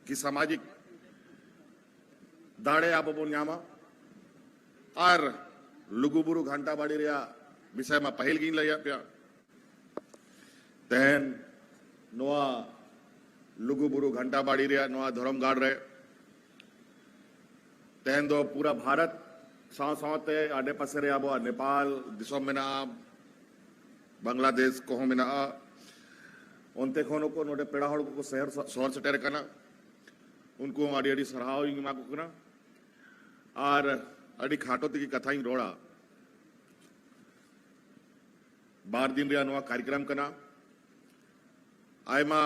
ᱠᱤ ᱥᱟᱢᱟᱡᱤᱠ ᱫᱟᱲᱮ ᱟᱵᱚ ᱵᱚᱱ ᱧᱟᱢᱟ᱾ ᱟᱨ ᱞᱩᱜᱩᱵᱩᱨᱩ ᱜᱷᱟᱱᱴᱟ ᱵᱟᱲᱤ ᱨᱮᱭᱟᱜ ᱵᱤᱥᱚᱭ ᱢᱟ ᱯᱟᱹᱦᱤᱞ ᱜᱤᱧ ᱞᱟᱹᱭᱟᱫ ᱯᱮᱭᱟ᱾ ᱛᱮᱦᱮᱧ ᱱᱚᱣᱟ ᱞᱩᱜᱩᱵᱩᱨᱩ ᱜᱷᱟᱱᱴᱟ ᱵᱟᱲᱤ ᱨᱮᱭᱟᱜ ᱱᱚᱣᱟ ᱫᱷᱚᱨᱚᱢ ᱜᱟᱲ ᱨᱮ ᱛᱮᱦᱮᱧ ᱫᱚ ᱯᱩᱨᱟ ᱵᱷᱟᱨᱚᱛ ᱥᱟᱶ ᱥᱟᱶᱛᱮ ᱟᱰᱮ ᱯᱟᱥᱮ ᱨᱮ ᱟᱵᱚᱣᱟᱜ ᱱᱮᱯᱟᱞ ᱫᱤᱥᱚᱢ ᱢᱮᱱᱟᱜᱼᱟ, ᱵᱟᱝᱞᱟᱫᱮᱥ ᱠᱚᱦᱚᱸ ᱢᱮᱱᱟᱜᱼᱟ᱾ ᱚᱱᱛᱮ ᱠᱷᱚᱱ ᱦᱚᱸᱠᱚ ᱱᱚᱰᱮ ᱯᱮᱲᱟ ᱦᱚᱲ ᱠᱚᱠᱚ ᱥᱮᱦᱮᱨ ᱥᱚᱦᱚᱨ ᱥᱮᱴᱮᱨ ᱟᱠᱟᱱᱟ᱾ ᱩᱱᱠᱩ ᱦᱚᱸ ᱟᱹᱰᱤ ᱟᱹᱰᱤ ᱥᱟᱨᱦᱟᱣ ᱤᱧ ᱮᱢᱟ ᱠᱚ ᱠᱟᱱᱟ᱾ ᱟᱨ ᱟᱹᱰᱤ ᱠᱷᱟᱴᱚ ᱛᱮᱜᱮ ᱠᱟᱛᱷᱟᱧ ᱨᱚᱲᱟ᱾ ᱵᱟᱨ ᱫᱤᱱ ᱨᱮᱭᱟᱜ ᱱᱚᱣᱟ ᱠᱟᱨᱭᱚᱠᱨᱚᱢ ᱠᱟᱱᱟ᱾ ᱟᱭᱢᱟ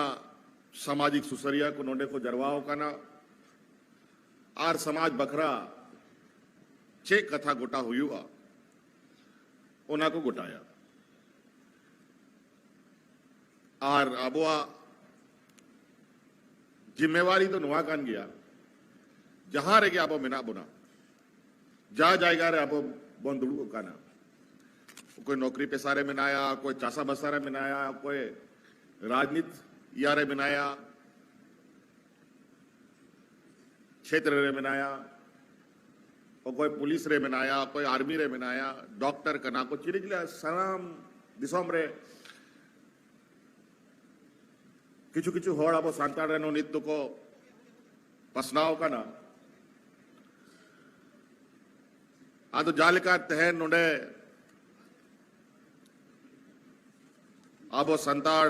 ᱥᱟᱢᱟᱡᱤᱠ ᱥᱩᱥᱟᱹᱨᱤᱭᱟᱹ ᱠᱚ ᱱᱚᱰᱮ ᱠᱚ ᱡᱟᱨᱣᱟ ᱟᱠᱟᱱᱟ᱾ ᱟᱨ ᱥᱚᱢᱟᱡᱽ ᱵᱟᱠᱷᱨᱟ ᱪᱮᱫ ᱠᱟᱛᱷᱟ ᱜᱚᱴᱟ ᱦᱩᱭᱩᱜᱼᱟ, ᱚᱱᱟ ᱠᱚ ᱜᱚᱴᱟᱭᱟ᱾ ᱟᱨ ᱟᱵᱚᱣᱟᱜ ᱡᱤᱢᱢᱮᱣᱟᱨᱤ ᱫᱚ ᱱᱚᱣᱟ ᱠᱟᱱ ᱜᱮᱭᱟ, ᱡᱟᱦᱟᱸ ᱨᱮᱜᱮ ᱟᱵᱚ ᱢᱮᱱᱟᱜ ᱵᱚᱱᱟ, ᱡᱟ ᱡᱟᱭᱜᱟ ᱨᱮ ᱟᱵᱚ ᱵᱚᱱ ᱫᱩᱲᱩᱵ ᱟᱠᱟᱱᱟ, ᱚᱠᱚᱭ ᱱᱚᱠᱨᱤ ᱯᱮᱥᱟ ᱨᱮ ᱢᱮᱱᱟᱭᱟ, ᱚᱠᱚᱭ ᱪᱟᱥᱟ ᱵᱟᱥᱟ ᱨᱮ ᱢᱮᱱᱟᱭᱟ, ᱚᱠᱚᱭ ᱨᱟᱡᱽᱱᱤᱛ ᱤᱭᱟᱹ ᱨᱮ ᱢᱮᱱᱟᱭᱟ, ᱪᱷᱮᱛᱨᱚ ᱨᱮ ᱢᱮᱱᱟᱭᱟ, ᱚᱠᱚᱭ ᱯᱩᱞᱤᱥ ᱨᱮ ᱢᱮᱱᱟᱭᱟ, ᱚᱠᱚᱭ ᱟᱨᱢᱤ ᱨᱮ ᱢᱮᱱᱟᱭᱟ, ᱰᱚᱠᱴᱚᱨ ᱠᱟᱱᱟ ᱠᱚ, ᱪᱤᱞᱤ ᱪᱤᱞᱤ ᱥᱟᱱᱟᱢ ᱫᱤᱥᱚᱢ ᱨᱮ ᱠᱤᱪᱷᱩ ᱠᱤᱪᱷᱩ ᱦᱚᱲ ᱟᱵᱚ ᱥᱟᱱᱛᱟᱲ ᱨᱮᱱ ᱦᱚᱸ ᱱᱤᱛ ᱫᱚᱠᱚ ᱯᱟᱥᱱᱟᱣ ᱟᱠᱟᱱᱟ᱾ ᱟᱫᱚ ᱡᱟᱦᱟᱸ ᱞᱮᱠᱟ ᱛᱮᱦᱮᱧ ᱱᱚᱰᱮ ᱟᱵᱚ ᱥᱟᱱᱛᱟᱲ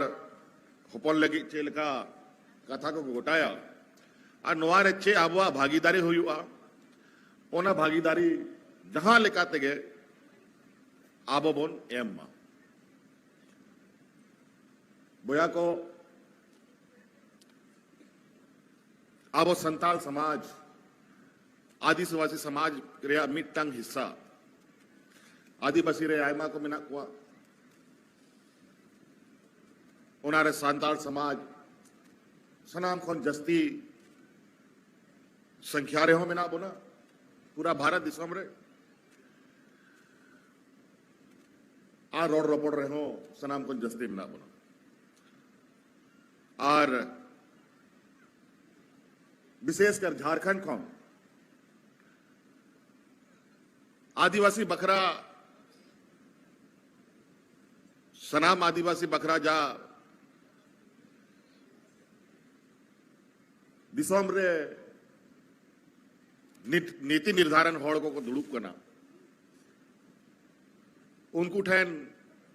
ᱦᱚᱯᱚᱱ ᱞᱟᱹᱜᱤᱫ ᱪᱮᱫ ᱞᱮᱠᱟ ᱠᱟᱛᱷᱟ ᱠᱚ ᱜᱚᱴᱟᱭᱟ ᱟᱨ ᱱᱚᱣᱟ ᱨᱮ ᱪᱮᱫ ᱟᱵᱚᱣᱟᱜ ᱵᱷᱟᱜᱤᱫᱟᱨᱤ ᱦᱩᱭᱩᱜᱼᱟ, ᱚᱱᱟ ᱵᱷᱟᱜᱤᱫᱟᱨᱤ ᱡᱟᱦᱟᱸ ᱞᱮᱠᱟ ᱛᱮᱜᱮ ᱟᱵᱚ ᱵᱚᱱ ᱮᱢ ᱢᱟ᱾ ᱵᱚᱭᱦᱟ ᱠᱚ, ᱟᱵᱚ ᱥᱟᱱᱛᱟᱲ ᱥᱚᱢᱟᱡᱽ ᱟᱹᱫᱤᱵᱟᱹᱥᱤ ᱥᱚᱢᱟᱡᱽ ᱨᱮᱭᱟᱜ ᱢᱤᱫᱴᱟᱝ ᱦᱤᱥᱥᱟ᱾ ᱟᱹᱫᱤᱵᱟᱹᱥᱤ ᱨᱮ ᱟᱭᱢᱟ ᱠᱚ ᱢᱮᱱᱟᱜ ᱠᱚᱣᱟ᱾ ᱚᱱᱟᱨᱮ ᱥᱟᱱᱛᱟᱲ ᱥᱚᱢᱟᱡᱽ ᱥᱟᱱᱟᱢ ᱠᱷᱚᱱ ᱡᱟᱹᱥᱛᱤ ᱥᱚᱝᱠᱷᱭᱟ ᱨᱮᱦᱚᱸ ᱢᱮᱱᱟᱜ ᱵᱚᱱᱟ ᱯᱩᱨᱟ ᱵᱷᱟᱨᱚᱛ ᱫᱤᱥᱚᱢ ᱨᱮ᱾ ᱟᱨ ᱨᱚᱲ ᱨᱚᱯᱚᱲ ᱨᱮᱦᱚᱸ ᱥᱟᱱᱟᱢ ᱠᱷᱚᱱ ᱡᱟᱹᱥᱛᱤ ᱢᱮᱱᱟᱜ ᱵᱚᱱᱟ᱾ ᱟᱨ ᱵᱤᱥᱮᱥ ᱠᱟᱨ ᱡᱷᱟᱲᱠᱷᱚᱸᱰ ᱠᱷᱚᱱ ᱟᱹᱫᱤᱵᱟᱹᱥᱤ ᱵᱟᱠᱷᱨᱟ ᱥᱟᱱᱟᱢ ᱟᱹᱫᱤᱵᱟᱹᱥᱤ ᱵᱟᱠᱷᱨᱟ ᱡᱟ ᱫᱤᱥᱚᱢ ᱨᱮ ᱱᱤᱛ-, ᱱᱤᱛᱤ ᱱᱤᱨᱫᱷᱟᱨᱚᱱ ᱦᱚᱲ ᱠᱚᱠᱚ ᱫᱩᱲᱩᱵ ᱠᱟᱱᱟ, ᱩᱱᱠᱩ ᱴᱷᱮᱱ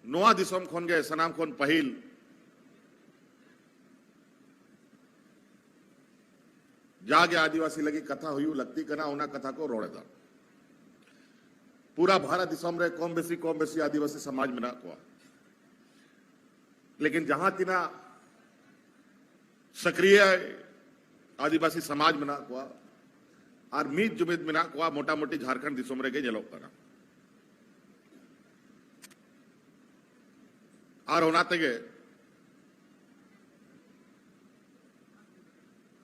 ᱱᱚᱣᱟ ᱫᱤᱥᱚᱢ ᱠᱷᱚᱱ ᱜᱮ ᱥᱟᱱᱟᱢ ᱠᱷᱚᱱ ᱯᱟᱹᱦᱤᱞ ᱡᱟᱜᱮ ᱟᱹᱫᱤᱵᱟᱹᱥᱤ ᱞᱟᱹᱜᱤᱫ ᱠᱟᱛᱷᱟ ᱦᱩᱭᱩᱜ ᱞᱟᱹᱠᱛᱤ ᱠᱟᱱᱟ, ᱚᱱᱟ ᱠᱟᱛᱷᱟ ᱠᱚ ᱨᱚᱲ ᱮᱫᱟ᱾ ᱯᱩᱨᱟ ᱵᱷᱟᱨᱚᱛ ᱫᱤᱥᱚᱢ ᱨᱮ ᱠᱚᱢ ᱵᱮᱥᱤ, ᱠᱚᱢ ᱵᱮᱥᱤ ᱟᱹᱫᱤᱵᱟᱹᱥᱤ ᱥᱚᱢᱟᱡᱽ ᱢᱮᱱᱟᱜ ᱠᱚᱣᱟ, ᱞᱮᱠᱤᱱ ᱡᱟᱦᱟᱸ ᱛᱤᱱᱟᱹᱜ ᱥᱚᱠᱨᱤᱭ ᱟᱹᱫᱤᱵᱟᱹᱥᱤ ᱥᱚᱢᱟᱡᱽ ᱢᱮᱱᱟᱜ ᱠᱚᱣᱟ ᱟᱨ ᱢᱤᱫ ᱡᱩᱢᱤᱫ ᱢᱮᱱᱟᱜ ᱠᱚᱣᱟ, ᱢᱚᱴᱟᱢᱩᱴᱤ ᱡᱷᱟᱲᱠᱷᱚᱸᱰ ᱫᱤᱥᱚᱢ ᱨᱮᱜᱮ ᱧᱮᱞᱚᱜ ᱠᱟᱱᱟ᱾ ᱟᱨ ᱚᱱᱟ ᱛᱮᱜᱮ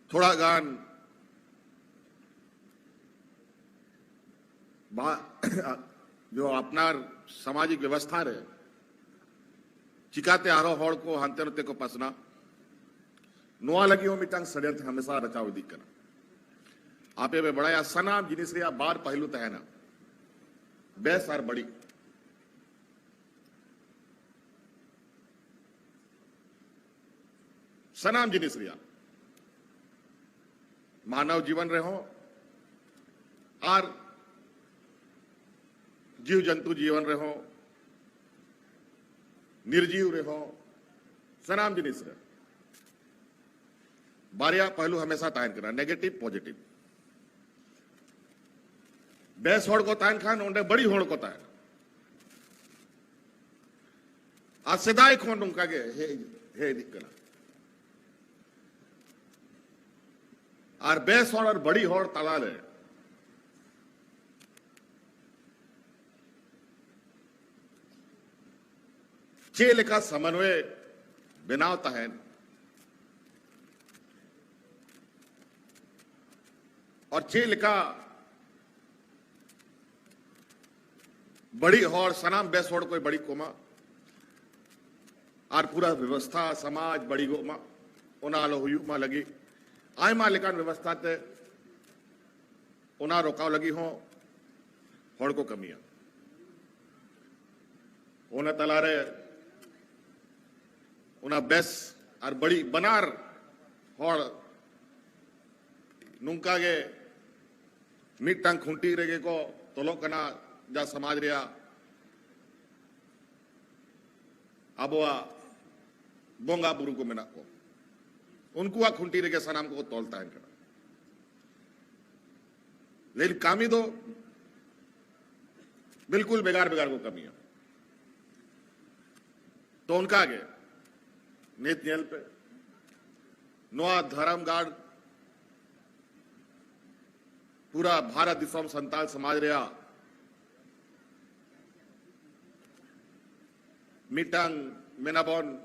ᱛᱷᱚᱲᱟ ᱜᱟᱱ ᱵᱟ-, ᱡᱚ ᱟᱯᱱᱟᱨ ᱥᱟᱢᱟᱡᱤᱠ ᱵᱮᱵᱚᱥᱛᱷᱟ ᱨᱮ ᱪᱤᱠᱟᱛᱮ ᱟᱨᱦᱚᱸ ᱦᱚᱲ ᱠᱚ ᱦᱟᱱᱛᱮ ᱱᱟᱛᱮ ᱠᱚ ᱯᱟᱥᱱᱟᱜ, ᱱᱚᱣᱟ ᱞᱟᱹᱜᱤᱫ ᱦᱚᱸ ᱢᱤᱫᱴᱟᱝ ᱥᱟᱰᱮᱱᱛ ᱦᱟᱢᱮᱥᱟ ᱨᱟᱪᱟᱣ ᱤᱫᱤᱜ ᱠᱟᱱᱟ᱾ ᱟᱯᱮ ᱯᱮ ᱵᱟᱲᱟᱭᱟ, ᱥᱟᱱᱟᱢ ᱡᱤᱱᱤᱥ ᱨᱮᱭᱟᱜ ᱵᱟᱨ ᱯᱟᱹᱦᱞᱩ ᱛᱟᱦᱮᱱᱟ, ᱵᱮᱥ ᱟᱨ ᱵᱟᱹᱲᱤᱡ᱾ ᱥᱟᱱᱟᱢ ᱡᱤᱱᱤᱥ ᱨᱮᱭᱟᱜ, ᱢᱟᱱᱚᱣ ᱡᱤᱵᱚᱱ ᱨᱮᱦᱚᱸ ᱟᱨ ᱡᱤᱣ ᱡᱚᱱᱛᱩ ᱡᱤᱵᱚᱱ ᱨᱮᱦᱚᱸ, ᱱᱤᱨᱡᱤᱣ ᱨᱮᱦᱚᱸ, ᱥᱟᱱᱟᱢ ᱡᱤᱱᱤᱥ ᱨᱮ ᱵᱟᱨᱭᱟ ᱯᱟᱦᱞᱩ ᱦᱟᱢᱮᱥᱟ ᱛᱟᱦᱮᱱ ᱠᱟᱱᱟ, negative positive᱾ ᱵᱮᱥ ᱦᱚᱲ ᱠᱚ ᱛᱟᱦᱮᱱ ᱠᱷᱟᱱ ᱚᱸᱰᱮ ᱵᱟᱹᱲᱤᱡ ᱦᱚᱲ ᱠᱚ ᱛᱟᱦᱮᱱᱟ, ᱟᱨ ᱥᱮᱫᱟᱭ ᱠᱷᱚᱱ ᱱᱚᱝᱠᱟ ᱜᱮ ᱦᱮᱡ, ᱦᱮᱡ ᱤᱫᱤᱜ ᱠᱟᱱᱟ᱾ ᱟᱨ ᱵᱮᱥ ᱦᱚᱲ ᱟᱨ ᱵᱟᱹᱲᱤᱡ ᱦᱚᱲ ᱛᱟᱞᱟᱨᱮ ᱪᱮᱫ ᱞᱮᱠᱟ ᱥᱚᱢᱚᱱᱣᱚᱭ ᱵᱮᱱᱟᱣ ᱛᱟᱦᱮᱱ ᱟᱨ ᱪᱮᱫ ᱞᱮᱠᱟ ᱵᱟᱹᱲᱤᱡ ᱦᱚᱲ ᱥᱟᱱᱟᱢ ᱵᱮᱥ ᱦᱚᱲ ᱠᱚᱭ ᱵᱟᱹᱲᱤᱡ ᱠᱚᱢᱟ ᱟᱨ ᱯᱩᱨᱟᱹ ᱵᱮᱵᱚᱥᱛᱷᱟ ᱥᱚᱢᱟᱡᱽ ᱵᱟᱹᱲᱤᱡᱚᱜ ᱢᱟ, ᱚᱱᱟ ᱟᱞᱚ ᱦᱩᱭᱩᱜ ᱢᱟ ᱞᱟᱹᱜᱤᱫ ᱟᱭᱢᱟ ᱞᱮᱠᱟᱱ ᱵᱮᱵᱚᱥᱛᱷᱟ ᱛᱮ ᱚᱱᱟ ᱨᱚᱠᱟᱣ ᱞᱟᱹᱜᱤᱫ ᱦᱚᱸ ᱦᱚᱲ ᱠᱚ ᱠᱟᱹᱢᱤᱭᱟ᱾ ᱚᱱᱟ ᱛᱟᱞᱟᱨᱮ ᱚᱱᱟ ᱵᱮᱥ ᱟᱨ ᱵᱟᱹᱲᱤᱡ ᱵᱟᱱᱟᱨ ᱦᱚᱲ ᱱᱚᱝᱠᱟ ᱜᱮ ᱢᱤᱫᱴᱟᱝ ᱠᱷᱩᱱᱴᱤ ᱨᱮᱜᱮ ᱠᱚ ᱛᱚᱞᱚᱜ ᱠᱟᱱᱟ, ᱡᱟ ᱥᱚᱢᱟᱡᱽ ᱨᱮᱭᱟᱜ ᱟᱵᱚᱣᱟᱜ ᱵᱚᱸᱜᱟ ᱵᱩᱨᱩ ᱠᱚ ᱢᱮᱱᱟᱜ ᱠᱚ, ᱩᱱᱠᱩᱣᱟᱜ ᱠᱷᱩᱱᱴᱤ ᱨᱮᱜᱮ ᱥᱟᱱᱟᱢ ᱠᱚᱠᱚ ᱛᱚᱞ ᱛᱟᱦᱮᱱ ᱠᱟᱱᱟ᱾ ᱞᱮᱠᱤᱱ ᱠᱟᱹᱢᱤ ᱫᱚ ᱵᱤᱞᱠᱩᱞ ᱵᱷᱮᱜᱟᱨ ᱵᱷᱮᱜᱟᱨ ᱠᱚ ᱠᱟᱹᱢᱤᱭᱟ᱾ ᱛᱚ ᱚᱱᱠᱟ ᱜᱮ ᱱᱤᱛ ᱧᱮᱞ ᱯᱮ, ᱱᱚᱣᱟ ᱫᱷᱚᱨᱚᱢ ᱜᱟᱲ ᱯᱩᱨᱟ ᱵᱷᱟᱨᱚᱛ ᱫᱤᱥᱚᱢ ᱥᱟᱱᱛᱟᱲ ᱥᱚᱢᱟᱡᱽ ᱨᱮᱭᱟᱜ ᱢᱤᱫᱴᱟᱝ ᱢᱮᱱᱟᱵᱚᱱ